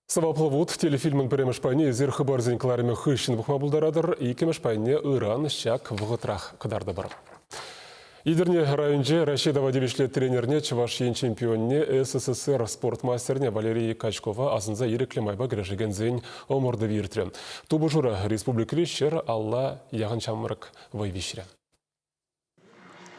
Сӑваплӑ вут телефильмӑн пӗрремӗш пайне эсир хыпарсен кӑларӑмӗ хыҫҫӑн пӑхма пултаратӑр. Иккӗмӗш пайне ыран ҫак вӑхӑтрах кӑтартӑпӑр. Етӗрне районӗнче Раҫҫей тава тивӗҫлӗ тренерне Чӑваш Ен чемпионне СССР спорт мастерне Валерий Качкова асӑнса ирӗклӗ майпа кӗрешекенсен ӑмӑртӑвӗ иртрӗ. Тупӑшура республикӑри 150 яхӑн ҫамрӑк вӑй виҫрӗ.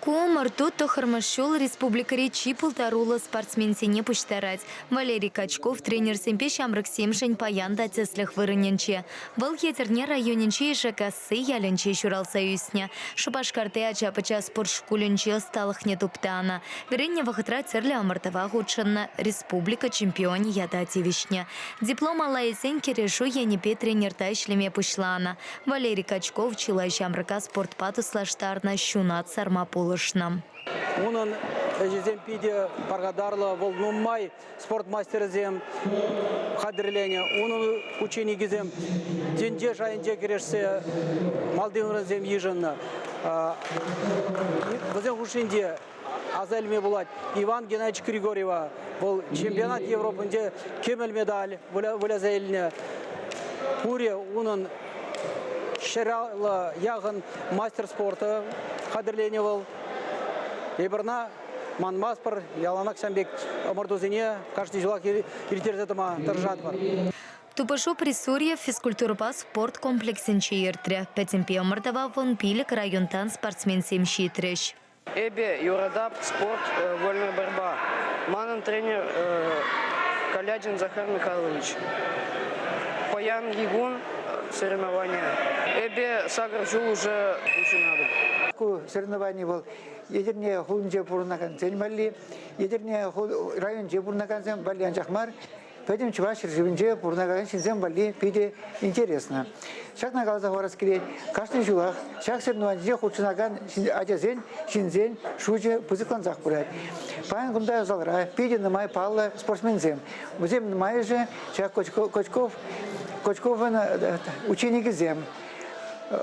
Ку ӑмӑрту тӑххӑрмӗш ҫул республикӑри чи пултаруллӑ спортсменсене пуҫтарать. Валерий Качков тренерсемпе ҫамрӑксемшӗн паян та тӗслӗх вырӑнӗнче. Вӑл Етӗрне районӗнчи Ишекасси ялӗнче ҫуралса ӳснӗ. Шупашкарти ача-пӑча спорт шкулӗнче ӑсталӑхне туптанӑ. Вӗреннӗ вӑхӑтра тӗрлӗ ӑмӑртӑва хутшӑннӑ, республика чемпионӗ ята тивӗҫнӗ. Диплом алла илсен кӗрешӳ енӗпе тренерта ӗҫлеме пуҫланӑ. Валерий Качков чылай ҫамрӑка спортпа туслаштарнӑ, ҫунат сарма пулӑшнӑ. Унӑн ӗҫӗсем питӗ пархатарлӑ. Вӑл нумай спорт мастерӗсем хатӗрленӗ. Унӑн ученикӗсем тӗнче шайӗнче кӗрешсе малти вырӑнсем йышӑннӑ. Вӗсен хушшинче аса илме пулать Иван Геннадьевич Григорьева. Вӑл чемпионат Европинче кӗмӗл медаль выляса илнӗ. Пурӗ унӑн 150 яхӑн мастер спорта хатӗрленӗ вӑл. Эпир ӑна манмастпӑр, яланах ҫавӑн пек ӑмӑртусене кашни ҫулах ирттерсе тӑма тӑрӑшатпӑр. Тупӑшу Присурье физкультурӑпа спорт комплексӗнче иртрӗ. Пӗтӗмпе ӑмӑртӑва 15 районтан спортсменсем ҫитрӗҫ. Эпӗ юратап спорт, вольная борьба. Манӑн тренер Калядин Захар Михайлович. Паянхи кун соревнования. Эпӗ сакӑр ҫул уже хутшӑнатӑп. Ку соревновани вӑл Етӗрне хулинче пурӑнакансен валли, Етӗрне районӗнче пурӑнакансем валли анчах мар, пӗтӗм Чӑваш ҫӗршывӗнче пурӑнакан ҫынсем валли питӗ интересно. Ҫакна каласа хӑварас килет, кашни ҫулах ҫак соревнованисене хутшӑнакан ачасен, ҫынсен шучӗ пысӑклансах пырать. Паян кунта залра питӗ нумай паллӑ спортсменсем. Вӗсем нумайӑшӗ ҫак Кочков, Кочковӑн ученикӗсем.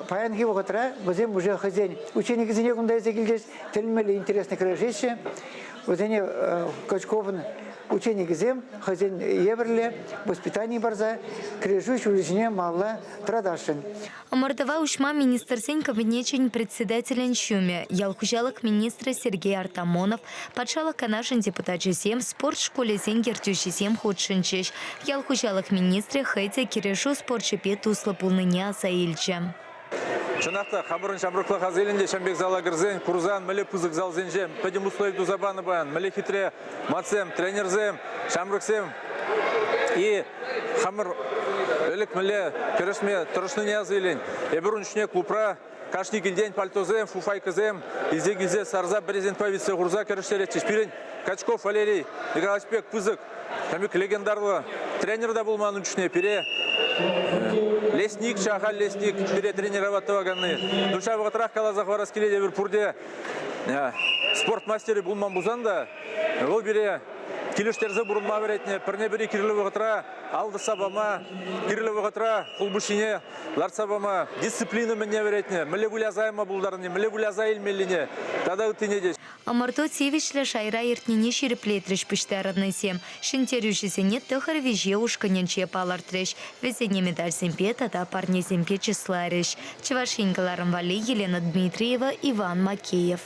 Паянхи вӑхӑтра вӗсем уже хӑйсен ученикӗсене кунта илсе килчӗҫ, тӗлӗнмелле интересно кӗрешеҫҫӗ. Вӗсене Кочковӑн Ученикӗсем хӑйсен евӗрлӗ воспитани парса кӗрешӳ ҫулӗ ҫине малалла тӑратасшӑн. Ӑмӑртӑва уҫма Министрсен Кабинечӗн председателӗн ҫумӗ, ял хуҫалӑх министрӗ Сергей Артамонов, Патшалӑх Канашӗн депутачӗсем, спорт шкулӗсен ертӳҫисем хутшӑнчӗҫ. Ял хуҫалӑх министрӗ хӑй те кӗрешӳ спорчӗпе туслӑ пулнине аса илчӗ. Чӑнах та, хамӑрӑн ҫамрӑклӑх аса илӗн те ҫавӑн пек зала кӗрсен, курсан мӗнле пысӑк залсенче пӗтӗм услови туса панӑ паян, мӗнле хитре матсем, тренерсем, ҫамрӑксем и хамӑр ӗлӗк мӗнле кӗрешме тӑрӑшнине аса илен. Эпир ун чухне клубра кашни килтен пальтосем, фуфайкӑсем илсе килсе сарса брезентпа витсе хурса кӗрештеретчӗҫ. Пирӗн Качков Валерий Николаевич пек пысӑк Камик легендарлӑ тренер та пулман ун чухне пире лесник, ахаль лесник пире тренировать тӑваканни. Ну ҫав вӑхӑтрах каласа хӑварас килет эпир пурте спорт мастерӗ пулман пулсан та вӑл пире килӗштерсе пурӑнма вӗрентнӗ, пӗрне-пӗри кирлӗ вӑхӑтра ал тӑсса пама, кирлӗ вӑхӑтра хулпуҫҫине лартса пама, дисциплина мӗнне вӗрентнӗ, мӗнле выляса яма пултарнине, мӗнле выляса илмеллине тата ыттине те. Ӑмӑрту тивӗҫлӗ шайра иртнине ҫирӗплетрӗҫ пуҫтарӑннисем. Ҫӗнтерӳҫӗсене тӑхӑр виҫе ушкӑнӗнче палӑртрӗҫ. Вӗсене медальсемпе тата парнесемпе чысларӗҫ. Чӑваш Ен кӑларӑм валли Елена Дмитриева, Иван Макеев.